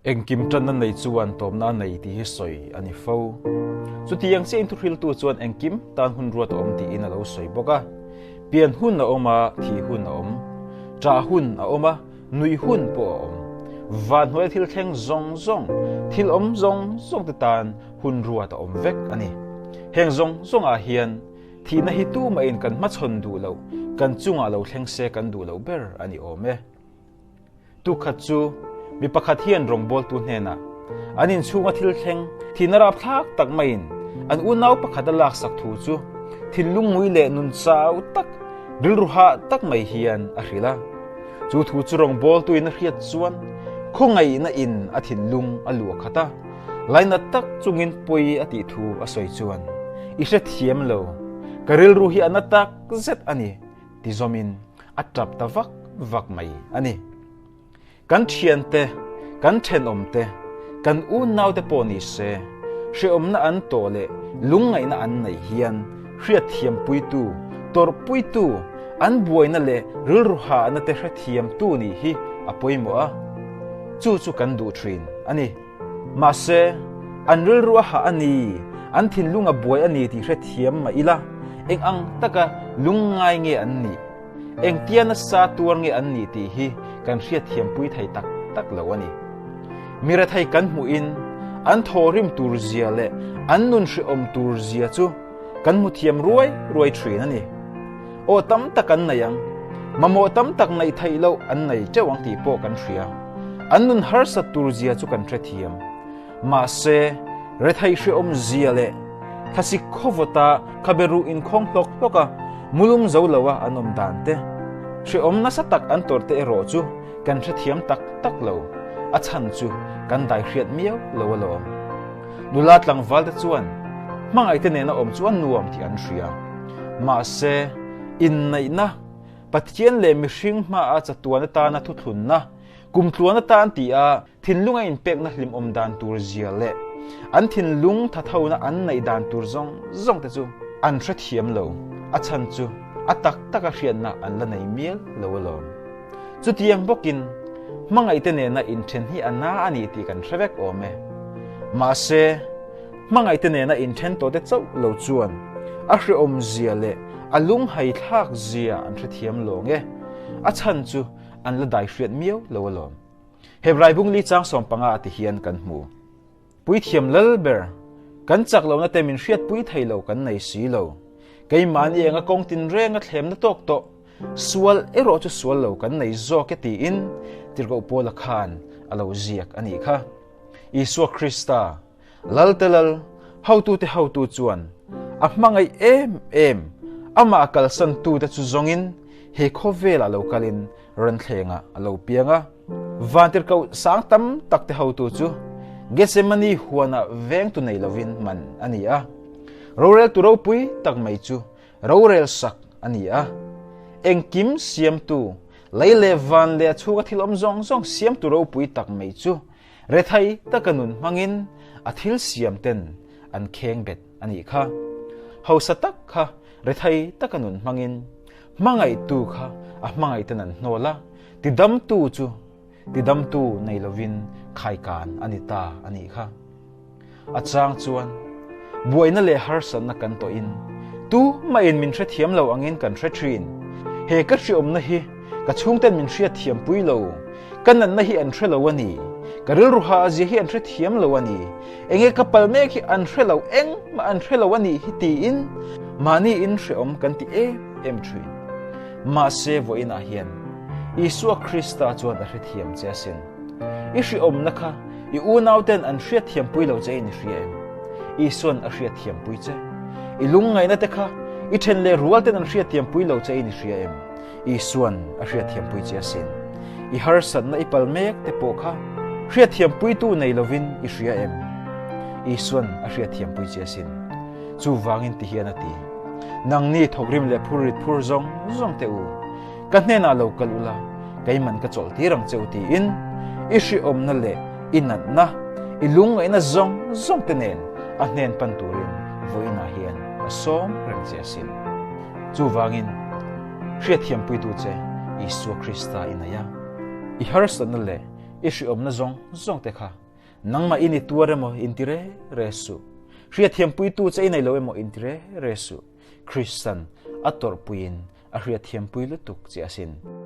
Engkim tanna nei chuan tawpna a nei tih hi sawi a ni fo. Chutiang chiah in thuhriltu chuan engkim tan hun ruat a awm tiin a lo sawi bawk a. Pian hun a awm a, thih hun a awm. Ṭah hun a awm a, nuih hun pawh a awm. Van hnuaia thil thleng zawng zawng, thil awm zawng zawng te tan hun ruat a awm vek a ni. Heng zawng zawngah hian thihna hi tumahin kan hmachhawn duh loh, kan chungah lo thleng se kan duh loh ber a ni awm e. Tukhat chu mi pakhat hian rawngbawltu hnenah an inchhunga thil thleng thihna rapthlak tak maiin an unau pakhat a laksak thu chu thinlung ngui leh nun chau tak, rilru hah tak mai hian a hrilh a. Chu thu chu rawngbawltuin a hriat chuan khawngaihna in a thinlung a luah khat a, lainat tak chungin pawi a tih thu a sawi chuan, I hrethiam lo, ka rilru hi a na tak zet a ni. Ti zawmin a tap ta vak vak mai a ni. Kan thiante, kan thenawmte, kan unnaute pawh ni se, hrehawmna an tawh leh lungngaihna an neih hian hriatthiampuitu, tawrhpuitu, an buaina leh rilru hahna te hrethiamtu nih hi a pawimawh a, chu chu kan duh thin a ni. Mahse, an rilru a hah a ni, an thinlung a buai a ni tih hrethiam mah ila, eng ang taka lungngai nge an nih, engtia nasa tuar nge an nih tih hi kan hriatthiampui thei tak tak lo a ni. Mi rethei kan hmuhin an thawhrim tur zia leh an nun hrehawm tur zia chu kan hmu thiam ruai ruai thin a ni. Aw tam tak an nei ang, mamawh tam tak neih theih loh an nei teuh ang tih pawh kan hria. An nun harsat tur zia chu kan hrethiam. Mahse, rethei hrehawm zia leh thlasik khawvawta khabe ruh inkhawng hlawk hlawk a, mulum zo lo a an awm dan te, hrehawm nasa tak an tawrh te erawh chu kan hrethiam tak tak lo. A chhan chu kan dai hriat miau lo alawm. Nula tlangval te chuan hmangaihte nena awm chu a nuam tih an hria. Mahse, inneihna, Pathian leh mihring hmaa chatuan atana thuthlunna, kumtluan atan tia thinlunga inpekna hlimawm dan tur zia leh an thinlung thathona an neih dan tur zawng zawng te chu an hrethiam lo. A chhan chu a tak taka hriatna an la nei mial lo alawm. Chutiang bawkin, hmangaihte nena inthen hi a na a ni tih kan hre vek awm e. Mahse, hmangaihte nena inthen tawhte chauh lo chuan a hrehawm zia leh a lunghai thlak zia an hrethiam lawng e. A chhan chu an la dai hriat miau lo alawm. Hebrai bungli chang 15 a ti hian kan hmu. Puithiam lal ber, kan chak lohna te min hriatpui thei lo kan nei si lo. Keimahni enga kawng tinrenga thlemna tawk tawh, sual erawh chu sual lo kan nei zawk e tiin Tirhkoh Paula khan a lo ziak a nih kha. Isua Krista, Lalte Lal, Hotute Hotu chuan a hmangaih em em, amah kalsantute chu zawngin he khawvelah lo kalin Ranthlengah a lo piang a. Vantirhkoh sang tam tak te hotu chu Gethsemane huanah vengtu nei lovin man a ni a. Roreltu ropui tak mai chu rorel sak a ni a. Engkim siamtu, lei leh van leh a chhunga thil awm zawng zawng siamtu ropui tak mai chu rethei taka nun hmangin a thil siam ten an kheng bet a nih kha. Hausa tak kha rethei taka nun hmangin Hmangaihtu kha a hmangaihten an hnawl a, tidamtu chu tidamtu nei lovin khaikan a ni ta a nih kha. A chang chuan buaina leh harsatna kan tawhin tu mahin min hrethiam lo angin kan hre thin. He ka hriawmna hi ka chhungten min hriatthiam pui lo, ka natna hi an hre lo a ni, ka rilru hah zia hi an hrethiam lo a ni, enge ka pal mek hi an hre lo, engmah an hre lo a nih hi tiin mahni in hreawm kan ti em em thin. Mahse vawiinah hian Isua Krista chuan a hrethiam che asin. I hreawmna kha i unauten an hriatthiam pui lo che in i hria em? Isuan a hriatthiam pui che. I lungngaihna te kha i then leh rualten an hriatthiam pui lo che in i hria em? Isuan a hriatthiampui che asin. I harsatna i pal mek te pawh kha hriatthiampuitu nei lovin i hria em? Isuan a hriatthiampui che asin. Chuvangin ti hian a ti, Nangni thawkrim leh phurrit phur zawng zawng teh u, ka hnenah lo kal ula, keiman ka chawlh tir ang che u tiin i hrehawmna leh i natna, i lungngaihna zawng zawng te nen a hnen pan turin vawiinah hian a sawm reng che asin. Chuvangin, hriatthiampuitu che Isua Krista i nei a, i harsatna leh I hriawmna zawng zawng te kha nangmah in i tuar emaw inti re re suh. Hriatthiampuitu che i nei lo emaw inti re re suh. Kristan a tawrhpuiin a hriatthiampui lutuk che asin.